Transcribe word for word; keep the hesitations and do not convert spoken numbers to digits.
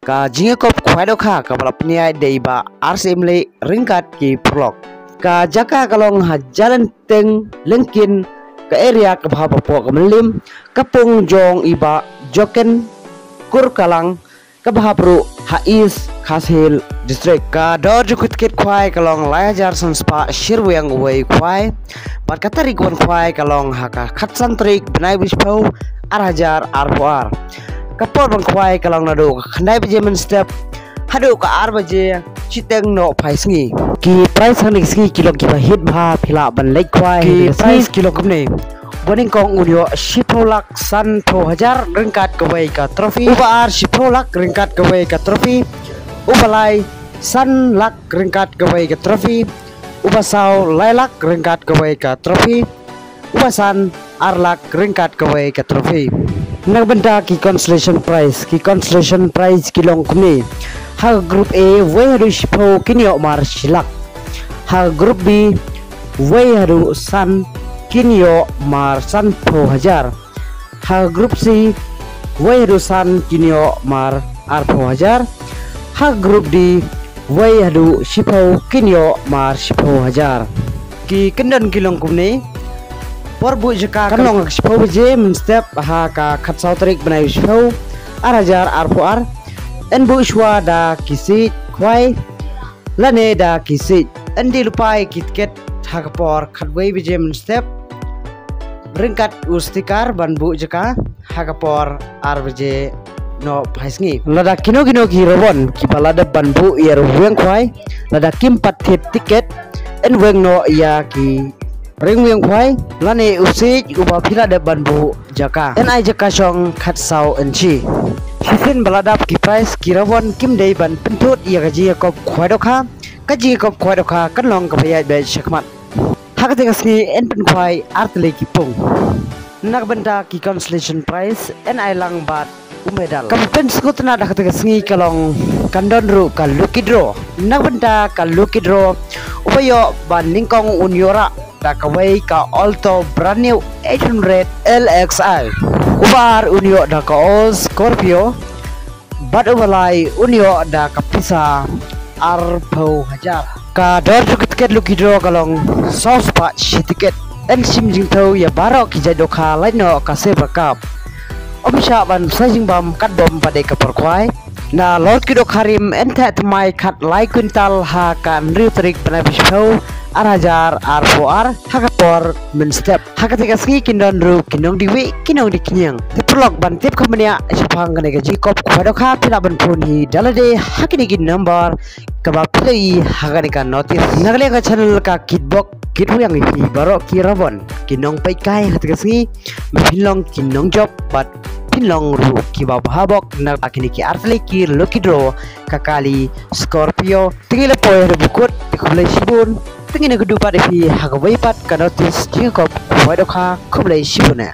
Ka jingïakop khwai dohkha kaba la pynïaid da i Bah R C Mlih ryngkat ki paralok. Ka jaka ka long ha Jalenteng Lyngkhin, ka area kaba hap hapoh ka Mylliem, ka pung jong i Bah Joken Kurkalang, kaba hap ruh ha East Khasi Hills District. Ka dor jong ki tiket khwai ka long lai hajar san spah shi ryngwiang uwei u khwai. Bad ka tarik wan khwai ka long ha ka khatsan tarik bnai ba shiphew, ar hajar arphew ar. Ka por ban khwai ka long naduh ka khyndai baje mynstep haduh ka ar baje shiteng nohphai sngi. Ki prize hangne ka sngi ki long kiba hit bha, phi lah ban leit khwai. Ki prize ki long kumne: uba nyngkong un ïoh shiphew lak sanphew hajar ryngkat kawei ka trophy. Uba ar shiphew lak ryngkat kawei ka trophy. Uba lai san lak ryngkat kawei ka trophy. Uba saw lai lak ryngkat kawei ka trophy. Uba san ar lak ryngkat kawei ka trophy. Na ka bynta ki consolation prize, ki consolation prize ki long kumne: ha ka group A, wei haduh shiphew kin ïoh mar shi lak. Ha ka group B, wei haduh san kin ïoh mar sanphew hajar. Ha ka group C, wei haduh san kin ïoh mar arphew hajar. Ha ka group D, wei haduh shiphew kin ïoh mar shiphew hajar. Ki kyndon ki long kumne: por buh jaka kan long ha ka shiphew baje mynstep ha ka khatsaw tarik bnai shiphew, ar hajar arphew ar. Yn buh shuwa da ki siej khwai lane da ki siej. Yn die lypa ïa ki tiket ha ka por khatwei baje mynstep ryngkat u sticker ban buh jaka ha ka por ar baje nohphai sngi. Lada kino kino ki rawon kiba la dep ban buh ïa u weng khwai, lada kim pat thied tiket, yn weng noh ïa ki ryngwiang khwai lane u siej uba phi la dep ban buh jaka. Yn ai jaka shong khatsaw inshi. Shisien ba la dap ki prize ki rawon, kim dei ban pynthut ïa ka jingïakop khwai dohkha. Ka jingïakop khwai dohkha kan long kaba ïaid beit shakhmat. Ha kata ka sngi yn pynkhwai artylli ki pung. Na ka bynta ki consolation prize yn ai lang bad u medal. Kaba pynsngewtynnat ha kata ka sngi ka long kan don ruh ka lucky draw. Na ka bynta ka lucky draw, uba ïoh ba nyngkong un ïoh rah da kawei ka Alto brand new eight hundred L X I. Uba ar un ïoh da ka All Scorpio. Bad uba lai un ïoh da ka pisa arphew hajar. Ka dor jong ka tiket lucky draw ka long saw spah shi tiket. Yn shim jingthew ïa baroh ki jait dohkha, lait noh ka Saver Cup. Ym shah ban sa jingbam katba ym pat dei ka por khwai. Nalor ki dohkha rim yn theh thymmai khatlai kwintal ha ka hynriew tarik bnai ba shiphew, ar hajar arphew ar, ha ka por mynstep. Ha kata ka sngi kin don ruh ki nongdie wieh, ki nongdie khñiang. Te paralok, ban tip kham bniah shaphang kane ka jingïakop khwai dohkha, phi lah ban phone hi da lade ha kine ki number kaba phi la ïohi ha kane ka notice. Na ka liang ka channel ka Kitbok Kitwiang, ïa phi baroh ki rawon, ki nongpeitkai ha kata ka sngi, ba phin long ki nongjop bad phin long ruh kiba bha bok na kine ki artylli ki lucky draw ka kali Scorpio. Te ngi la poi haduh ba kut, te khublei shibun. Te ngin ïakynduh pat ïa phi ha kawei pat ka notice jingïakop khwai dohkha. Khublei shibun eh.